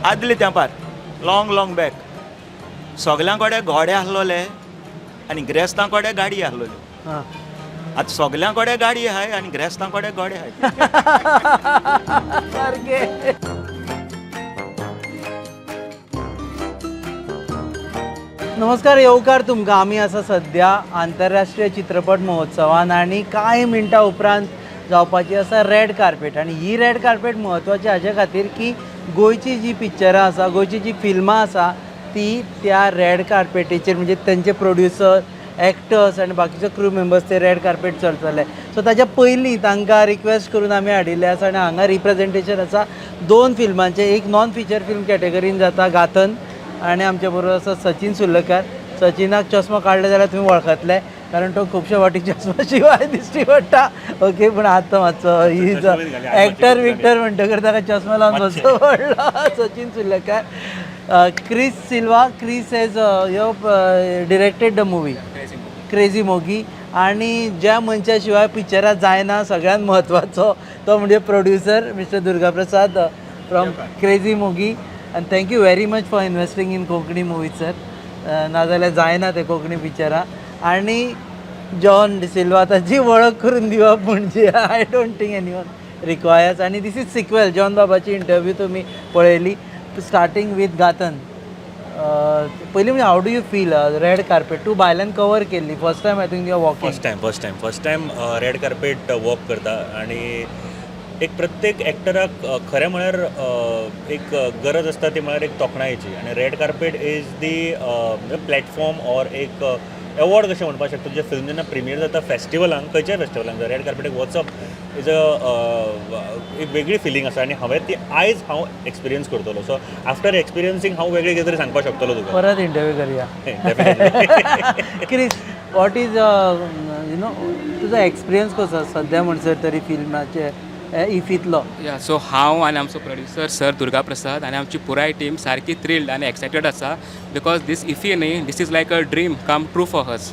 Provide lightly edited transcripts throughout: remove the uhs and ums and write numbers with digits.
आदले तेंपार long long back सगल्यां कडेन घोडे आसलोले आनी ग्रेस्तां कडेन गाडी आसलोल्यो. आतां सगल्यां कडेन गाडी आहाय आनी ग्रेस्तां कडेन घोडे आहाय. सारकें. नमस्कार, येवकार तुमकां. आमी आसा सद्या आंतरराष्ट्रीय चित्रपट महोत्सवान आनी कांय मिनटां उपरांत जावपाची आसा रेड कार्पेट. आनी ही रेड कार्पेट म्हत्वाची हाजे खातीर की गोंयची जी पिक्चरां आसा, गोंयची जी फिल्मां आसा, ती त्या रेड कार्पेटीचेर, म्हणजे तेंचे प्रोड्युसर, एक्टर्स आनी बाकीचे क्रू मेंबर्स ते रेड कार्पेट चलतले. सो ताच्या पयलीं तांकां रिक्वेस्ट करून आमी हाडिल्ले आसा आनी हांगा रिप्रेजेंटेशन आसा दोन फिल्मांचें. एक नॉन फिचर फिल्म कॅटेगरीन जाता गाथन आनी आमचे बरोबर आसा सचिन सुर्लकार. सचिनाक चश्मा काडले जाल्यार तुमी वळखतले, कारण तो खुबशे फावटी चश्मा शिवाय दिश्टी पडटा. ओके, पूण आतां मातसो is actor Victor म्हणटकर ताका चश्मा लावन बसचो पडलो. Sachin Surlakar, Chris Silva. Chris has yo directed the movie crazy मोगी. आणि ज्या मनशा शिवाय पिक्चरां जायना, सगळ्यांत म्हत्वाचो तो म्हणजे producer mister Durga Prasad from crazy मोगी. आनी thank you very much for investing in Konkani movies, sir. नाजाल्यार जायना ते कोंकणी पिक्चरां. आनी जॉन डिसिल्वा, ताची वळख करून दिवप म्हणजे I don't think anyone requires. आनी this is sequel. John बाबाची इंटरव्यू तुमी पळयली, स्टार्टींग विथ गाथन. पयलीं म्हणजे how do you feel red carpet तूं भायल्यान कवर केल्ली? First time I think you are walking. First time, first time, first time red carpet walk करता. आनी एक प्रत्येक एक्टराक खरें म्हळ्यार एक गरज आसता, ती म्हळ्यार एक तोखणायेची. आनी red carpet is the platform or एक एवॉर्ड कशें म्हणपाक शकता. तुजें फिल्म जेन्ना प्रिमियर जाता फेस्टिवलांक, खंयच्याय फेस्टिवलांक, रेड कार्पेटाक वचप is a एक वेगळी फिलींग आसा. आनी हांवें ती आयज हांव एक्सपिरियन्स करतलो. सो आफ्टर एक्सपिरियन्सींग हांव वेगळें कितें तरी सांगपाक शकतलो तुका. परत इंटरव्यू करूया. Definitely. Chris, what is तुजो एक्सपिरियन्स कसो सद्या म्हणसर तरी फिल्माचे इफीतलो? या, सो हांव आनी आमचो प्रोड्युसर सर दुर्गा प्रसाद आनी आमची पुराय टीम सारकी थ्रिल्ड आनी एक्सायटेड आसा, because these IFFI न्ही, this is like a dream come true for us,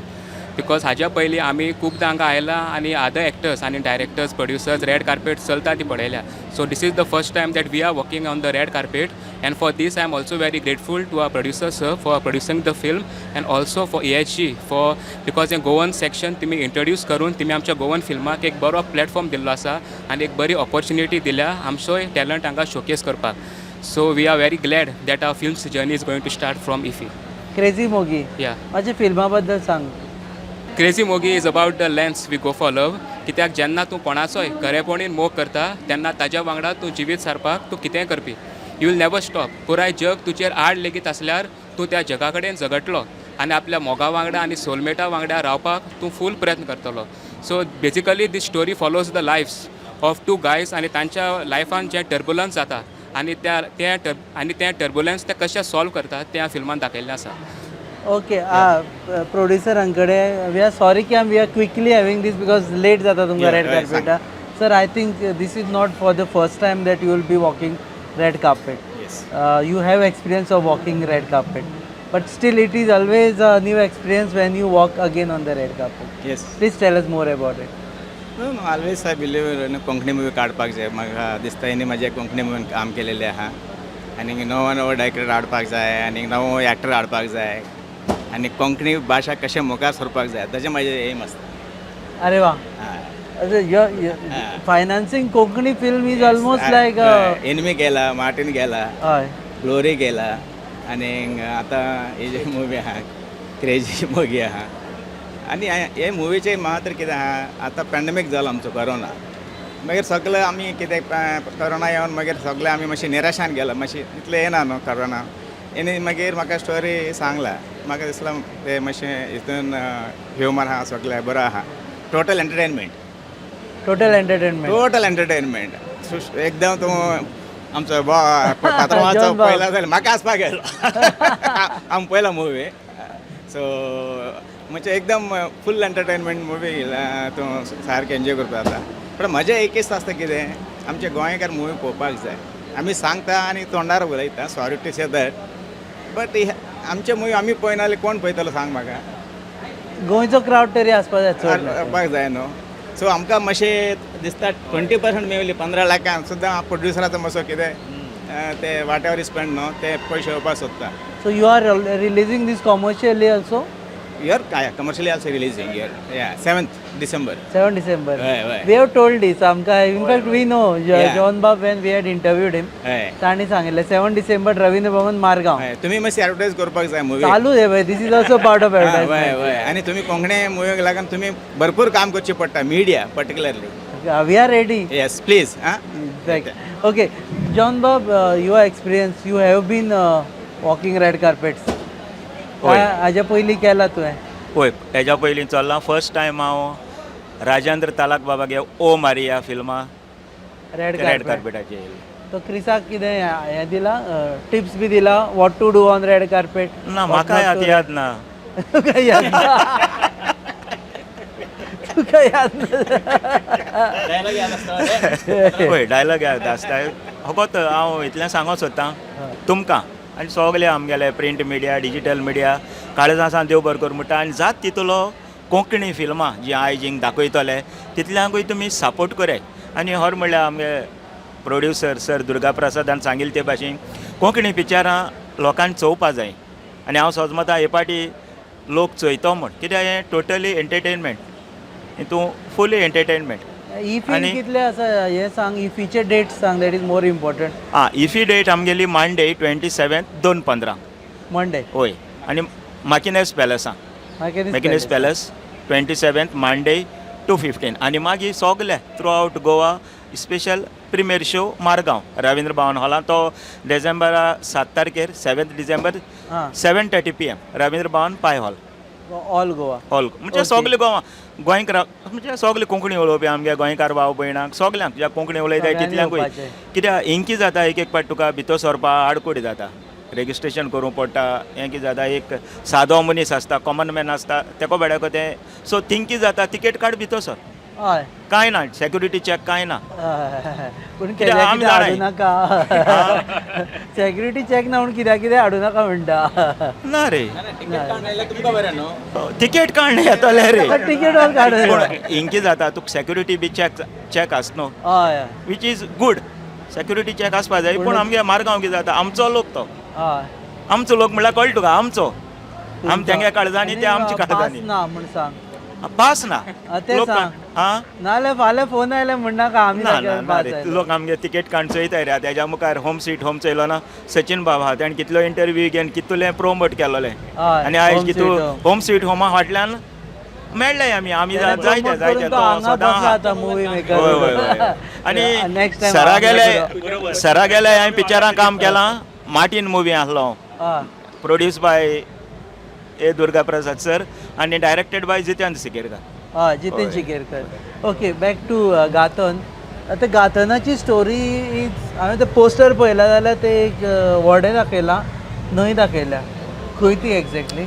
because हाज्या पयलीं आमी खुबदां हांगा आयला आनी अदर एक्टर्स आनी डायरेक्टर्स, प्रोड्युसर्स रेड कार्पेट चलता ती पळयल्या. So this is the first time that we are walking on the red carpet, and for this I am also very grateful to our producer sir for producing the film and also for AHG for because हें Goan section तुमी introduce करून तुमी आमच्या Goan फिल्माक एक बरो platform दिल्लो आसा आनी एक बरी ऑपॉर्च्युनिटी दिल्या आमचोय टॅलंट हांगा शोकेस करपाक. So we are very glad that our film's journey is going to start from IFFI. Crazy मोगी. या. मातशें फिल्मा बद्दल सांग. Crazy Mogi is about the lengths we go for love, कित्याक जेन्ना तूं कोणाचोय खरेपणीन मोग करता तेन्ना ताज्या वांगडा तूं जिवीत सारपाक तूं कितेंय करपी. You will never stop. पुराय जग तुजेर आड लेगीत आसल्यार तूं त्या जगा कडेन झगडटलो आनी आपल्या मोगा वांगडा आनी सोलमेटा वांगडा रावपाक तूं फूल प्रयत्न करतलो. So basically this story follows the lives of two guys आनी तांच्या लायफान जें टर्बुलन्स जाता आनी त्या तें टर आनी तें टर्बुलन्स ते कशें सॉल्व करतात तें ह्या फिल्मान दाखयल्लें आसा. ओके, प्रोड्युसरां कडेन, we are sorry की we are quickly having this because late जाता तुमकां red कार्पेटा. Sir, I think this is not for the first time that you will be walking red carpet. You have experience of walking red carpet, but still it is always a new experience when you walk again on the red carpet. Yes. Please tell us more about it. No, always I believe in Konkani movie काडपाक जाय. म्हाका दिसता हेणी म्हाज्या कोंकणी मुवीन काम केलेलें आहा आनी नवो नवो डायरेक्टर हाडपाक जाय आनी नवो एक्टर हाडपाक जाय आनी कोंकणी भाशा कशें मुखार सरपाक जाय, ताजें म्हाजें एम आसता. अरे वा! हय. Financing Konkani film is almost like enemy गेला, मार्टीन गेला, ग्लोरी गेला आनी आतां ही जी मुवी आहा, क्रेजी मुवी आहा. आनी हे मुवीचे म्हाका तर कितें आहा, आतां पॅन्डमीक जालो आमचो कोरोना, मागीर सगळे आमी कितें, कोरोना येवन मागीर सगळे आमी मातशें निराशान गेला, मातशें इतलें येना न्हू कोरोना. आनी मागीर म्हाका स्टोरी सांगला, म्हाका दिसलां तें मातशें हितून ह्युमर आहा, सगळें बरो आहा, total entertainment. Total entertainment. Total entertainment एकदम. तूं आमचो पात्रांवाचो जॉन बाब. पयला जाल्यार म्हाका हांसपाक गेलो. आमी पयला मुवी. सो म्हणजे एकदम फूल एंटरटेनमेंट मुवी. तूं सारकें एन्जॉय करता जाता. पण म्हजें एकच आसता कितें, आमचे गोंयकार मुवी पळोवपाक जाय. आमी सांगता आनी तोंडार उलयता, sorry to say that, but आमचे मुवी आमी पळयना जाल्यार कोण पळयतलो, सांग म्हाका? गोंयचो क्रावड तरी आसपाक जाय चड. पळोवपाक जाय न्हू. सो आमकां मातशें दिसता, 20% मेवली 15 लाखान सुद्दां प्रोड्युसराचो मातसो कितें ते what ever spend न्हू ते पयशे येवपाक सोदता. So you are releasing this commercially also? Here काय commercially also releasing here, yeah, 7th December. 7 December. हय, हय. We have told this आमकां, in fact we know John बाब when we had interviewed him, हय. तांणी सांगिल्लें 7 डिसेंबर रवींद्र भवन मारगांव. हय, तुमी मातशी एडवर्टायज करपाक जाय मुवी. चालू आहे, this is also part of हय. एडवर्टायजमेंट. हय, आनी तुमी कोंकणी मुवीक लागून तुमी भरपूर काम करचें पडटा, media particularly. We are ready. Yes, please. आं. ओके जॉन बाब, your experience, you have been walking red carpets. हय. हाज्या पयलीं केला तुवें? पळय, हेज्या पयलीं चल्लां. फर्स्ट टायम हांव राजेंद्र तालाक बाबागे ओ मारिया फिल्मां रेड रेड कार्पेट. कार्पेटाचेर येयल्लें. तो क्रिसाक कितें हें दिला, टिप्स बी दिला what to do on red carpet? ना, म्हाका आतां याद ना. तुका याद ना? तुका याद ना? पळय, डायलॉग याद आसता फकत. हांव इतलें सांगोंक सोदतां तुमकां आनी सगळे आमगेले प्रिंट मिडिया, डिजीटल मिडिया, काळजां सावन देव बरो करूं म्हणटा. आनी जात तितलो कोंकणी फिल्मां जीं आयज हिंग दाखयतले तितल्यांकूय तुमी सपोर्ट कराय. आनी हर म्हणल्यार आमगे प्रोड्युसर सर दुर्गा प्रसादान सांगिल्ले ते भाशेन कोंकणी पिक्चरां लोकांनी चोवपा जाय. आनी हांव सोजमता हे पाटी लोक चोयतो म्हण, कित्याक हें टोटली एंटरटेनमेंट, हितून फुली एंटरटेनमेंट. इफी आनी कितले आसा हें सांग, इफीचे डेट्स सांग, that is more important. आं, इफी डेट आमगेली मंडे 27 2:15. मंडे. हय, आनी माकिनेस पॅलसान, Macinese palace, 27th Monday 2:15. आनी मागीर सोगले throughout Goa special premiere show Margao Ravindra Bhavan हॉलान, तो डिसेंबरा 7 तारखेर, 7 डिसेंबर, हां 7:30 PM, Ravindra Bhavan Pai hall. All Goa. Hall म्हणजे सगले गोवा गोंयकार, म्हणजे सगले कोंकणी उलोवपी आमगे गोंयकार भाव भयणांक सगल्यांक ज्या कोंकणी उलयता सगळ्यांनी तितल्यांकूय. येवपाचें. कित्याक इंकी जाता, एक एक पाट तुका भितर सरपा आडकोड जाता, रेजिस्ट्रेशन करूंक पडटा. हें कितें जाता, एक सादो मनीस आसता, कॉमन मॅन आसता, तेको बेड्याको तें सो थिंकी जाता, तिकेट काड भितर सर. कांय ना, सेक्युरिटी चॅक कांय ना. पूण कित्याक कित्याक आमी कितें हाडूं जाणाय. नाका, सेक्युरिटी चॅक ना म्हूण कित्याक कितें हाडूं नाका म्हणटा. ना रे. तुमकां बरें न्हू. तिकेट काडून येतले रे. तिकेट वर काडून. पूण इंकी जाता, तुका सेक्युरिटी बी चॅक चॅक आस न्हू, हय which is good. Security check आसपा जाय. पूण आमगे मारगांव कितें जाता, आमचो लोक तो आमचो लोक म्हणल्यार कळटा तुका, आमचो आम तेंगे काळजांनी ते आमच्या पास काळजांनी. ना म्हूण सांग. पास ना. तें लोक सांग. आं. नाजाल्यार फाल्यां फोन आयले म्हणनाका आमी ना ना जाग्यार ना पास रे. आयले. लोक आमगे तिकेट काडून चोयताय रे. तेज्या मुखार होम स्वीट होम चोयलो ना सचिन बाब आहा, तेणें कितलो इंटरव्यू घेवन कितलें प्रोमोट केलोलें. आनी आयज होम कितू स्वीट होम. होम स्वीट होमा फाटल्यान मेळ्ळे आमी आमी तेणें जायते promote जायते करून तो तो हांगा सदां बसला आहा. आतां मुवी मेकर. हय हय हय. आनी नेक्स्ट टायम सरा गेले, सरा गेले हांवें पिक्चरां काम केलां. मार्टीन मुवी आसलो, produce by A Durga Prasad sir आनी डायरेक्टेड बाय जितेंद्र सिकेरकर. हय, Jiten Shikerkar. Okay, back to Gathan. आतां गाथनाची स्टोरी is, हांवें तें पोस्टर पळयलां जाल्यार ते एक व्हडें दाखयलां, न्हंय दाखयल्या, खंय ती एक्झॅक्टली?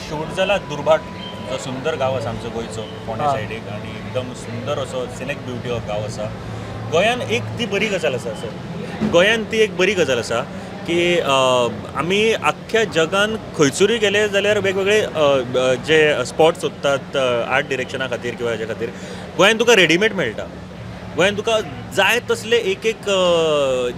शूट जाला दुर्भाट, जो सुंदर गांव आसा आमचो गोंयचो फोंड्या सायडीक आनी एकदम सुंदर असो सिनेक ब्युटी हो गांव आसा. गोंयान एक ती बरी गजाल आसा सर, गोंयान ती एक बरी गजाल आसा की आमी आख्ख्या जगान खंयसरूय गेले जाल्यार वेगवेगळे जे स्पॉट सोदतात आर्ट डिरेक्शना खातीर किंवा हेज्या खातीर, गोंयान तुका रेडीमेड मेळटा. गोंयान तुका जाय तसले एक एक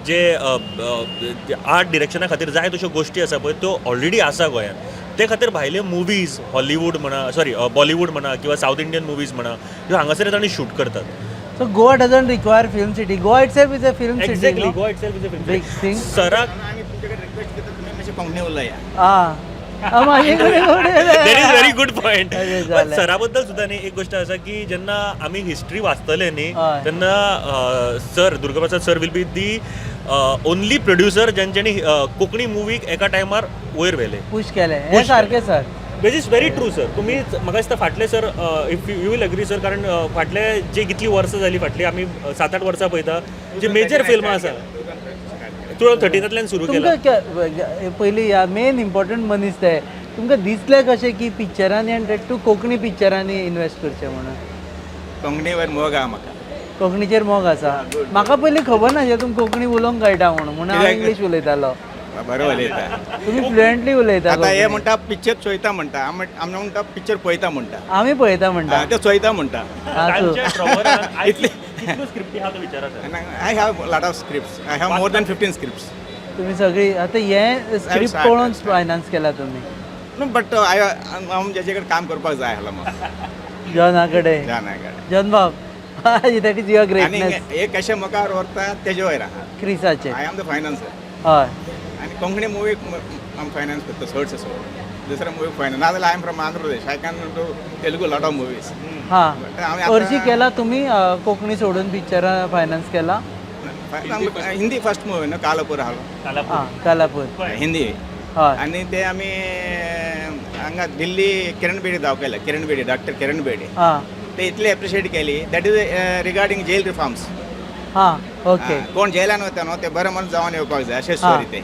जे आर्ट डिरेक्शना खातीर जाय तश्यो गोश्टी आसा पळय, त्यो ऑलरेडी आसा गोंयान. ते खातीर भायले मुवीज, हॉलिवूड म्हणा, सॉरी, बॉलिवूड म्हणा किंवा सावथ इंडियन मुवीज म्हणा, ह्यो हांगासर तांणी शूट करतात. So Goa doesn't require film city, Goa itself is a film city. Exactly, Goa itself is a big thing. सराक आमी तुमचे कडेन रिक्वेस्ट करता, तुमी मातशें कोंकणी उलया. आं, मागीर that is very good point. अरे जालें. सरा बद्दल सुद्दां न्ही एक गोश्ट आसा की जेन्ना आमी हिस्ट्री वाचतले न्ही, तेन्ना sir Durgaprasad sir will be the only producer ज्यांच्यानी Konkani मुवीक एका टायमार वयर व्हेले. पुश केलें हें Push. सारकें sir. Which is very true sir. तुमी म्हाका दिसता फाटले sir, if you will agree sir, कारण फाटले जे कितली वर्सां जाली, फाटली आमी 7-8 वर्सां पळयता जी मेजर फिल्मां आसा, 2013तांतल्यान सुरू केला. तुमकां पयलीं ह्या मेन इम्पॉर्टंट मनीस ते, तुमकां दिसलें कशें की पिक्चरांनी आनी that two Konkani पिक्चरांनी इन्वेस्ट करचें म्हणून? कोंकणीवर मोग आहा म्हाका. कोंकणीचेर मोग आसा. म्हाका पयलीं खबर नाशिल्लें तुमकां कोंकणी उलोवंक कळटा म्हणून, म्हणून हांव कित्याक? इंग्लीश उलयतालो. बरो उलयता. तुमी फ्लुएंटली उलयता आतां हे कोंकणी. म्हणटा पिक्चर चोयता म्हणटा, आमी आमी म्हणटा पिक्चर पळयता म्हणटा. आमी पळयता म्हणटा. ते चोयता म्हणटा. आसूं. तांच्या ड्रॉवरान इतले कितल्यो स्क्रिप्टी आहा तो विचारा sir. I have lot of scripts. I have more than 15 scripts. तुम्ही सगळी आता हे स्क्रिप्ट पळोवन फायनान्स केला तुम्ही? नो, बट I हांव जेचे कडेन काम करपाक जाय आसलो म्हाका. जॉना कडेन. जाना कडेन. जॉन बाब, that is your आनी ग्रेटनेस. एक कशें मुखार व्हरता तेजे वयर आहा. क्रिसाचे. I am the financer. आनी कोंकणी मुवीक हांव फायनान्स करता चडशे सगळो. दुसऱ्या मुवीक फायनान्स नाजाल्यार I am from Andhra Pradesh, I can do Telugu lot of movies. हरशी केला तुम्ही कोंकणी सोडून पिक्चरां फायनान्स केला? हिंदी फर्स्ट मुवी न्हू, कालापूर आसलो. हां, कालापूर. हिंदी. आनी ते आमी हांगा दिल्ली किरण बेडी दाखयले, किरण बेडी, डॉक्टर किरण बेडी. ते इतले एप्रिशिएट केली. That is regarding jail reforms. हां ओके कोण जेलान वता न्हू, ते बरें म्हणून जावन येवपाक जाय अशें स्टोरी ते.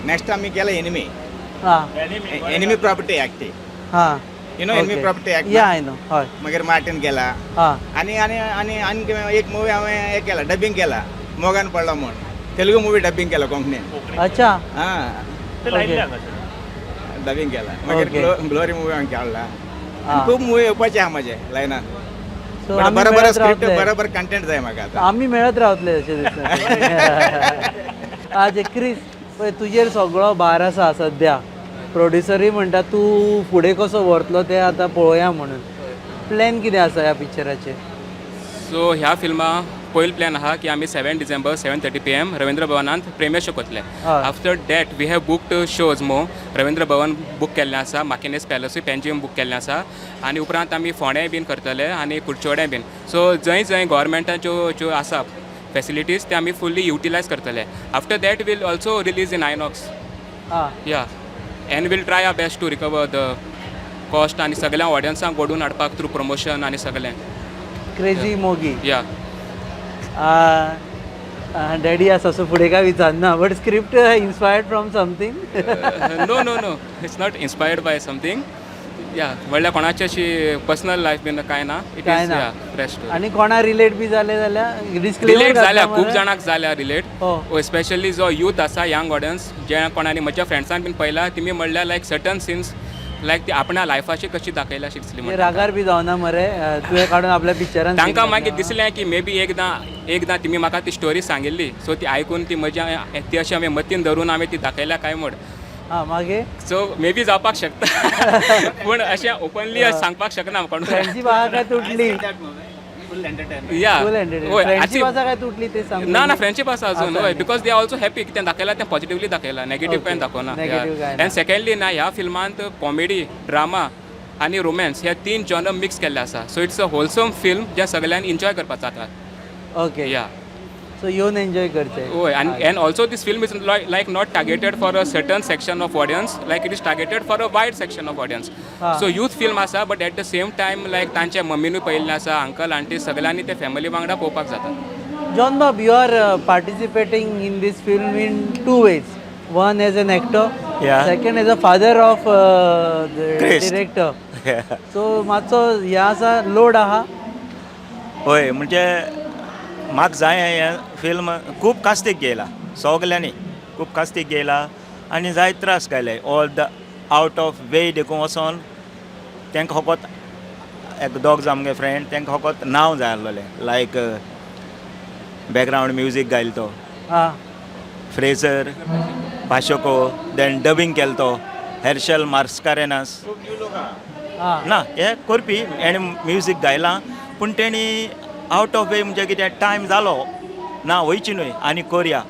नेक्स्ट आमी केला enemy. Enemy property act. You know enemy property act? Yeah, I know, हय. मागीर मार्टीन केला. आनी आनी आनी आनी एक मुवी हांवें हें केला, डबिंग केला, मोगान पडलो म्हूण तेलुगू मुवी डबिंग केला कोंकणीन. हां. ते लायिल्ले हांगासर. डबिंग केला मागीर. ग्लोरी मुवी हांवें काडला. खूब मुवी येवपाचे आहा म्हजे लायनान. सो आमी बरोबर मेळत स्क्रिप्ट, रावतले. बरोबर कंटेंट जाय म्हाका आतां. आमी मेळत रावतले अशें दिसता. आज क्रिस, पळय तुजेर सगळो भार आसा सद्या. प्रोड्युसरूय म्हणटा तूं फुडें कसो व्हरतलो तें आतां पळोवया म्हणून. प्लॅन कितें आसा ह्या पिक्चराचेर? सो ह्या फिल्मा पयलो प्लॅन आहा की आमी 7 December 7:30 PM Ravindra भवनांत प्रेमियर शो करतले. After that we have booked shows मो रवींद्र भवन बूक केल्लें आसा, माकिनेस पॅलसूय पेंजीम बूक केल्लें आसा आनी उपरांत आमी फोंडें बीन करतले आनी कुडचोडें बीन. सो जंय जंय गोवोरमेंटाच्यो ज्यो आसा फेसिलिटीज, ते आमी फुल्ली युटिलायज करतले. After that we'll also release in INOX. Yeah, and we'll try our best to recover the cost आनी सगळ्या ऑडियन्सांक ओडून हाडपाक थ्रू प्रमोशन आनी सगळें. क्रेजी मोगी. या. डॅडी आसा सो फुडें काय विचारना, but script inspired from something? No, it's not inspired by something, yeah. म्हणल्यार कोणाची अशी पर्सनल लायफ बीन कांय ना. It कांय is ना. या, फ्रेश. आनी कोणा रिलेट बी जालें जाल्यार डिस्क्लेमर? रिलेट जाल्या, खूब जाणांक जाल्या रिलेट. हो. स्पेशली जो यूथ आसा, यंग ऑडियन्स, जे कोणानी म्हज्या फ्रेंड्सान बीन पळयला, तेमी म्हणल्यार लायक सर्टन सिन्स लायक ती आपणा लायफाची कशी दाखयल्या अशी दिसली म्हणटा. रागार बी जावना मरे तुवें काडून आपल्या पिक्चरान? तांकां मागीर दिसलें की मे बी एकदां एकदां तिमी म्हाका ती स्टोरी सांगिल्ली, सो ती आयकून ती म्हज्या ती अशी हांवें मतीन धरून हांवें ती दाखयल्या काय म्हण. हां, मागीर? सो मे बी जावपाक शकता, पूण अशें ओपनली सांगपाक शकना कोण. फ्रेंडशीप आहा काय तुटली? फूल एंटरटेनमेंट. या. फूल हय. फ्रेंडशीप आसा काय तुटली ते सांग. ना ना, फ्रेंडशीप आसा अजून. आसा हय. न्ही? Because they also happy कितें दाखयला तें पॉझिटिवली दाखयला, नेगेटीव कांय दाखोवना. Negative कांय ना. अँड सेकंडली ना, ह्या फिल्मांत कॉमेडी, ड्रामा आनी रोमॅन्स ह्या तीन जॉनर मिक्स केल्ले आसा. So it's a wholesome film जे सगळ्यांनी एन्जॉय करपाक जाता. या. सो येवन एन्जॉय करचे. हय, आनी and also this film is like not targeted for a certain section of audience, like it is targeted for a wide section of audience. So youth film आसा, but at the same time like तांच्या मम्मीनूय पळयल्लें आसा, uncle aunty सगळ्यांनी ते family वांगडा पळोवपाक जाता. John Bob, you are participating in this film in two ways. One as an actor, second as a father of the Christ. director. So मातसो हे आसा, लोड आहा. हय, म्हणजे म्हाका जाय हें फिल्म खूब कास्तीक घेयला, सगल्यांनी खूब कास्तीक घेयला आनी जायते त्रास घाले. All the out of way देखून वचोन तांकां फकत एक दोग आमगे फ्रेंड, तांकां फकत नांव जाय आसलोलें, लायक बॅकग्रावंड म्युजीक गायलो तो फ्रेजर पाशोको, देन डबिंग केलो तो हर्शल मार्सकारेनास. ना, हे करपी हेणें म्युजीक गायलां, पूण तेणी आवट ऑफ वे म्हणजे कितें टायम जालो ना, वयची न्हय आनी करया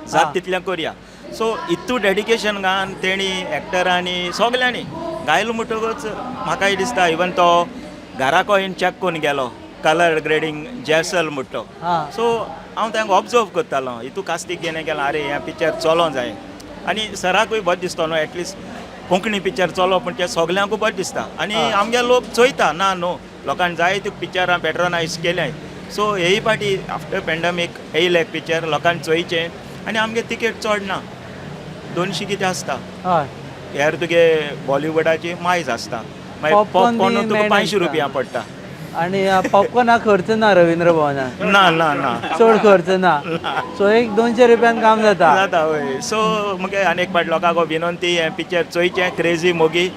जात तितलें करया. सो इतू डेडिकेशन घालून तेणी एक्टरांनी सगल्यांनी गायलो म्हणटकूच म्हाकाय दिसता, इवन तो घराको हेण चॅक करून गेलो, कलर ग्रेडींग जॅसल म्हणटा तो. सो हांव तांकां ऑब्जर्व करतालो, हितू कास्तीक घेवन गेला, आरे हें पिक्चर चलो जाय. आनी सराकूय बरें दिसता न्हू, एटलिस्ट कोंकणी पिक्चर चलो, पूण तें सगल्यांकूय बरें दिसता आनी आमगे लोक चोयता ना न्हू, लोकांक जाय त्यो पिक्चरां पेट्रोनायज केल्याय. सो हेय पाटी आफ्टर पेंडमीक येयलें पिक्चर, लोकांक चोयचें आनी आमगे तिकेट चड ना, 200 कितें आसता. हेर तुगे बॉलिवुडाची मायज आसता, मागीर Popcorn बी पॉपकॉर्न तुका मेळना. 500 रुपया पडटा. आनी पॉपकॉर्ना खर्च ना रवींद्र भवनात. ना ना ना. चड खर्च ना, सो एक 200 रुपयान काम जाता. जाता, हय. सो मगे आनी एक पाट लोकांक विनंती, हें पिक्चर चोयचें, क्रेजी मोगी.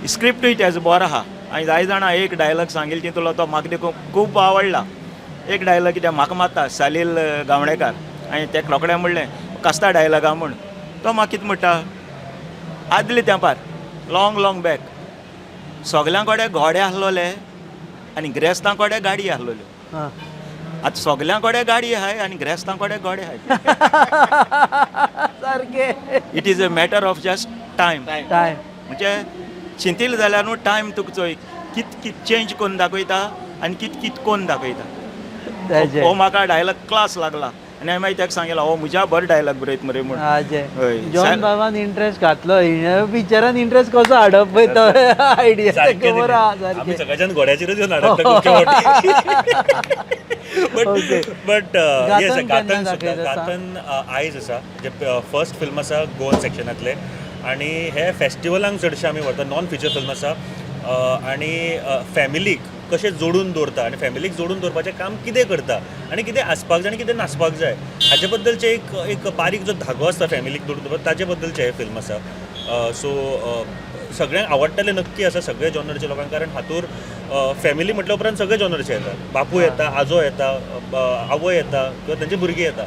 स्क्रिप्टूय तेजो बरो आहा आनी जाय जाणां एक डायलॉग सांगिल्लो तितूंतलो, तो म्हाका देखून खूब आवडला. एक डायलॉग कित्याक म्हाका मारता सालील गावणेकार आनी तेका रोखडें म्हणलें कसता डायलॉगा म्हूण तो म्हाका कितें म्हणटा आदले तेंपार लाँग लाँग बॅक सगल्यां कडेन घोडे आसलोले आनी ग्रेस्तां कडेन गाडी आसलोल्यो. आतां सगल्यां कडेन गाडी आहाय आनी ग्रेस्तां कडेन घोडे आहाय. सारकें. It is a matter of just time. Time. म्हणजे चिंतिल जाल्यार न्हू टायम तुका चोय कित कित चेंज करून दाखयता आनी कित कित कोन्न दाखयता. तेजें. हो म्हाका डायलॉग क्लास लागला आनी हांवें मागीर ताका सांगिला हो म्हज्या बरो डायलॉग बरयत मरे म्हूण. हाजे हय. जॉन बाबान इंटरेस्ट घातलो पिक्चरान इंटरेस्ट कसो हाडप पळय तो आयडिया सारकें खबर आहा दिलें. आमी सारकें. सगळ्याच्यान घोड्याचेरच येवन अडकता खुबशे फावटी. Okay. But गातन येस केन्ना गातन सुद्दां दाखयता सांग? गातन आयज आसा जे फर्स्ट फिल्म आसा गोवन सेक्शनांतलें आनी हे फेस्टिवलांक चडशे आमी व्हरता. नॉन फिचर फिल्म आसा आनी फॅमिलीक कशें जोडून दवरता आनी फॅमिलीक जोडून दवरपाचें काम कितें करता आनी कितें आसपाक जाय आनी कितें नासपाक जाय हाचे बद्दलचें एक एक बारीक जो धागो आसता फॅमिलीक जोडून दवरपाक ताचे बद्दलचें हें फिल्म आसा. सो सगळ्यांक आवडटलें नक्की आसा सगळे जॉनरच्या लोकांक कारण हातूर फॅमिली म्हटल्या उपरांत सगळे जॉनरचे येता. बापूय येता, आजो येता, आवय येता किंवा तांची भुरगीं येता.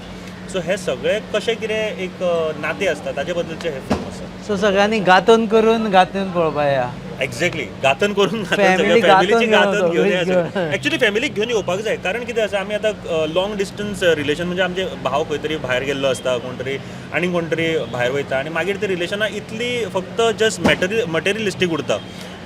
सो हे सगळे कशें कितें एक नातें आसता ताचे बद्दलचें हें फिल्म आसा. सो सगळ्यांनी गातन करून गातन पळोवपा या. एक्झॅक्टली गातन करून Family फॅमिलीची गातन गातन घेवन घेवन घेवन. एक्चुली फॅमिलीक घेवन येवपाक जाय कारण कितें आसा आमी आतां लाँग डिस्टन्स रिलेशन म्हणजे आमचे भाव खंय तरी भायर गेल्लो आसता कोण तरी आनी कोण तरी भायर वयता आनी मागीर ते रिलेशनां इतली फक्त जस्ट मटेरियलिस्टीक उरता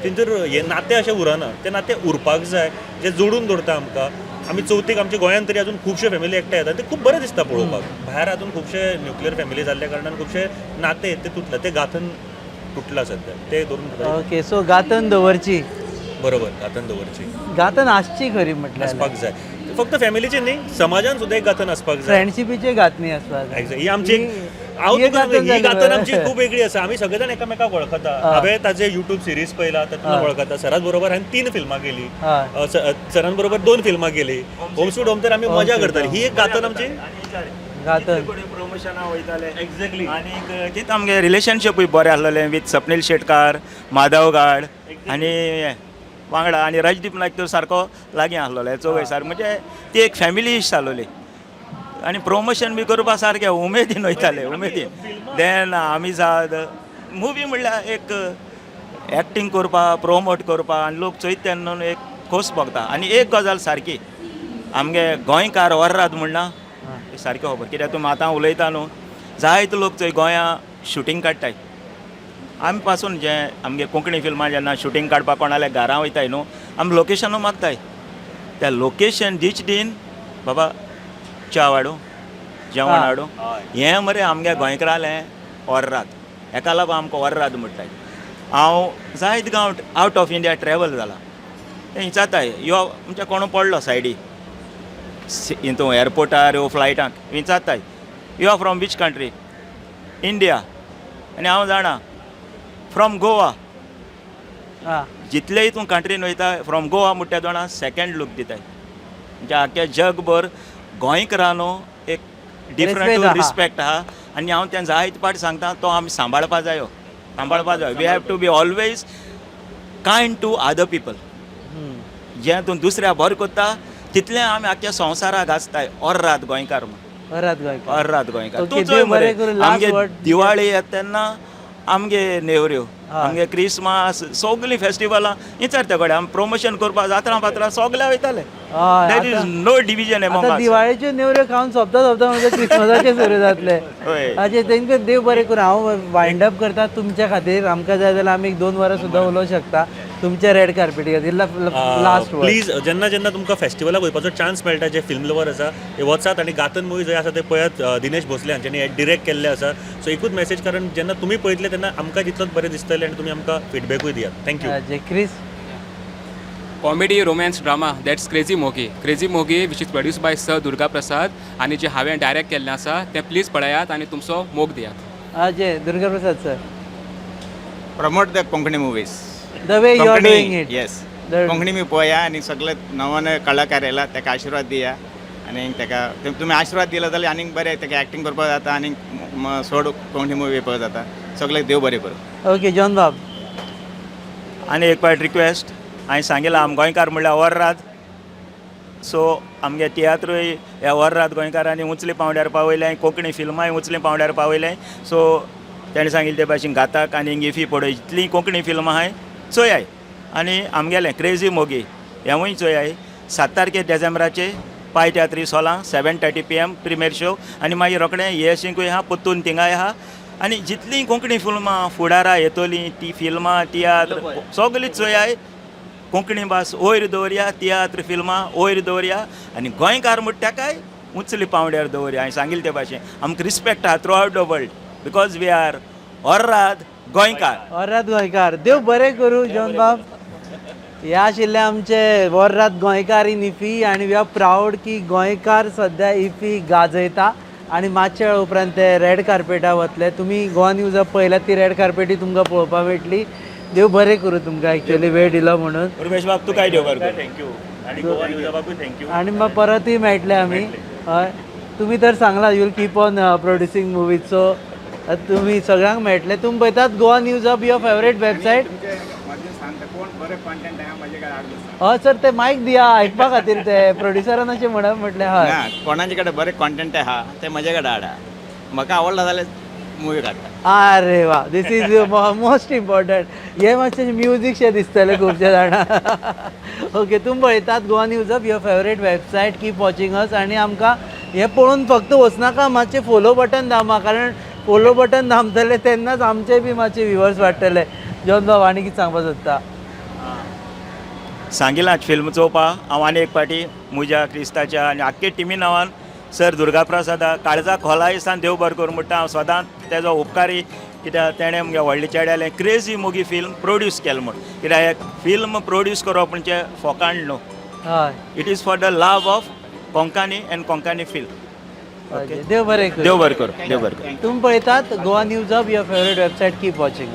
तेंचेर हें नातें अशें उरना. तें नातें उरपाक जाय जें जोडून दवरता आमकां. आमी चवथीक आमच्या गोंयांत तरी अजून खुबश्यो फॅमिली एकठांय येता ते खूब बरें दिसता पळोवपाक. भायर अजून खुबशे न्युक्लियर फॅमिली जाल्ल्या कारणान खुबशे नाते ते तुटला ते गाथन तुटला सद्या ते धरून दवरपाक. ओके सो गातन दवरची. बरोबर गाथन दवरची. गातन आसची खरी म्हटल्यार आसपाक जाय फक्त फॅमिलीचे न्ही समाजान सुद्दां एक गाथन आसपाक जाय. फ्रेंडशिपीचे गातनी आसपाक जाय. Exactly. ही आमची हांव ही तुका गाथन सांगता, ही जाली गाथन बरं. आमची खूब वेगळी आसा. आमी सगळे जाण एकामेकाक वळखता. हांवें ताजे युट्यूब सिरीज पळयला तातूंत वळखता. सराच बरोबर हांवें 3 फिल्मां केली. सरान बरोबर 2 फिल्मां केली. होम स्वीट होम तर आमी मजा करताली. ही एक गाथन आमची गातन. प्रमोशना वयताले. एक्झॅक्टली. आनीक कितें आमगे रिलेशनशिपूय बरें आसलेलें विथ स्वप्नील शेटकार, माधव गाड आनी वांगडा आनी राजदीप नायक तर सारको लागीं आसलेलो चोवय सारको म्हणजे ती एक फॅमिली जालोली आनी प्रमोशन बी करपा सारकें उमेदीन वयताले उमेदीन. देन आमी जाद मुवी म्हणल्यार एक एक्टींग करपा प्रोमोट करपा आनी लोक चोयता तेन्ना न्हू एक खोस भोगता. आनी एक गजाल सारकी आमगे गोंयकार वर्राद म्हणना सारकें खबर कित्याक तुमी आतां उलयता न्हू जायते लोक चोय गोंया शुटींग काडटाय. आमी पासून जे आमगे कोंकणी फिल्मां जेन्ना शुटींग काडपाक कोणाल्या घरां वयताय न्हू आमी लोकेशनू मागताय त्या लोकेशन दिच दीन बाबा च्या हाडूं जेवण हाडूं हें मरे आमगे गोंयकारालें ओर्राद हेका लागून आमकां ओर्राद म्हणटाय. हांव जायत गावट आवट ऑफ इंडिया ट्रॅवल जाला ते विचारताय यो म्हणजे कोण पडलो सायडी हितू एअरपोर्टार यो फ्लायटाक विचारताय you are from which country? India. आनी हांव जाणा फ्रॉम गोवा. जितलेय तूं कंट्रीन वयता फ्रॉम गोवा म्हणटा जाणा सेकेंड लूक दिताय. म्हणजे आख्या जगभर गोंयकारांनो एक डिफरंट Respect आहा. रिस्पेक्ट आहा. आनी हांव तें जायते पाट सांगता तो आमी सांबाळपा जायो सांबाळपा जायो. We have to be always kind to other people. जें तूं दुसऱ्या बरें करता तितलें आमी आख्या संवसाराक गाजताय ओर्राद गोंयकार म्हूण. वरात गोंयकार. ओर्राद गोंयकार. Okay, तूं चोय देव मरे बरें करूं. Last आमगे word. Diwali येता तेन्ना आमगे नेवऱ्यो आमगे क्रिसमास सगलीं फेस्टिवलां विचारता कडेन आमी प्रमोशन करपाक जात्रां पात्रां सगल्या वयताले. There is no division among आतां दिवाळेच्यो नेवऱ्यो खावन सोंपता सोंपता म्हणजे क्रिसमसाचे सुरू जातले. हय. हाचे तेंकां देव बरें करूं. हांव वायंड अप करता तुमच्या खातीर. आमकां जाय जाल्यार आमी 2 वरां सुद्दां उलोवंक शकता तुमच्या रेड कार्पेटी खातीर. Last word. Please जेन्ना जेन्ना तुमकां फेस्टिवलाक वचपाचो चान्स मेळटा जे फिल्म लवर आसा ते वचात आनी गातन मुवी जंय आसा ते पळयात. दिनेश भोसले हांच्यांनी डिरेक्ट केल्लें आसा. सो एकूच मॅसेज कारण जेन्ना तुमी पळयतले तेन्ना आमकां जितलोच बरें दिसतलें आनी तुमी आमकां फिडबॅकूय दियात. Thank you. J Chris. Comedy romance drama that's Crazy Mogi. Crazy Mogi which is produced by sir Durga Prasad आनी जे हांवें डायरेक्ट केल्लें आसा तें प्लीज पळयात आनी तुमचो मोग दियात. जे Durga Prasad sir. Promote the Konkani movies. The way you are doing it. Yes, Konkani मी पळया आनी सगळे नवो नवे कलाकार येयला ताका आशिर्वाद दिया आनी ताका तुमी आशिर्वाद दिलो जाल्यार आनीक बरें ताका एक्टींग करपाक जाता आनी चड कोंकणी मुवी पळोवंक जाता. सगळ्याक देव बरें करूं. ओके जॉन बाब. आनी एक पाट रिक्वेस्ट हांवें सांगिलां आम गोंयकार म्हणल्यार ओर्राद सो आमगे तियात्रूय ह्या ओर्राद गोंयकारांनी उंचले पांवड्यार पावयलें, कोंकणी फिल्मांय उंचले पांवड्यार पावयलें. सो तेणें सांगिल्लें ते भाशेन घाताक आनी इफी पळय, इतलीं कोंकणी फिल्मां आहाय चोयाय आनी आमगेलें क्रेजी मोगी हेंवूय चोयाय. 7 तारखे डिसेंबराचे पाय तियात्री सोलां 7:30 PM premiere show आनी मागीर रोखडें येशिंकूय आहा, पोत्तून थिंगाय आहा. आनी जितलीं कोंकणी फिल्मां फुडारा येतलीं ती फिल्मां तियात्र सगळीं चोयाय. कोंकणी भास वयर दवरया, तियात्र फिल्मां वयर दवरया आनी गोंयकार म्हणटा ताकाय उंचले पांवड्यार दवरया. हांवें सांगिल्लें ते भाशेन आमकां रिस्पेक्ट आहा throughout the world because we are ओर्राद गोंयकार. ओर्राद गोंयकार. देव बरें करूं जॉन बाब. हे आशिल्ले आमचे ओर्राद गोंयकार इन इफी आनी we are proud की गोंयकार सद्या इफी गाजयता आनी मातशे वेळा उपरांत ते रेड कार्पेटार वतले. तुमी गोवा न्यूज पळयल्यात, ती रेड कार्पेटूय तुमकां पळोवपाक मेळटली. देव बरें करूं तुमकां एक्चुअली वेळ दिलो म्हणून. उर्मेश बाब, तुकाय देव बरें करूं. Thank you आनी गोवा न्यूजाकूय thank you. आनी मागीर परतूय मेळटले आमी. हय, तुमी तर सांगला you will keep on producing movies, so तुमी सगळ्यांक मेळटले. तुमी पळयतात Goa News Hub, your favourite website. तुमचे माध्यम सांगता कोण बरें कॉन्टेंट आहा म्हजे कडेन हाडून. हय सर, ते मायक दिया आयकपा खातीर. ते प्रोड्युसरान अशें म्हणप म्हटलें, हय. ना, कोणाचे कडेन बरें कॉन्टेंट आहा ते म्हजे कडेन हाडा. म्हाका आवडला जाल्यार मुवी काडटा. अरे वा, this is most important. हे मातशें म्युजीक शें दिसतलें खुबशे जाणां. ओके, तुमी पळयतात Goa News Hub, your favourite website. Keep watching us आनी आमकां हें पळोवन फक्त वचनाका, मातशें फोलो बटन दामा, कारण फोलो बटन दामतले तेन्नाच आमचे बी मातशे व्युवर्स वाडटले. जॉन बाब, आनी कितें सांगपाक सोदता? सांगिलां फिल्म चोवपा. हांव आनी एक पाटी म्हज्या क्रिस्ताच्या आनी आख्खे टिमी नांवान सर दुर्गा प्रसादा काळजा खोलाय सान देव बरें करूं म्हणटा. हांव सदांच तेजो उपकारी, कित्याक तेणें म्हगे व्हडले चेड्यालें क्रेजी मोगी फिल्म प्रोड्यूस केलें म्हूण. कित्याक हे फिल्म प्रोड्यूस करप म्हणजे फोकाण न्हू. It is for the love of Konkani and Konkani film. देव बरें करूं. देव बरें करूं, देव बरें करूं. तुमी पळयतात Goa News Hub, your favourite website. Keep watching.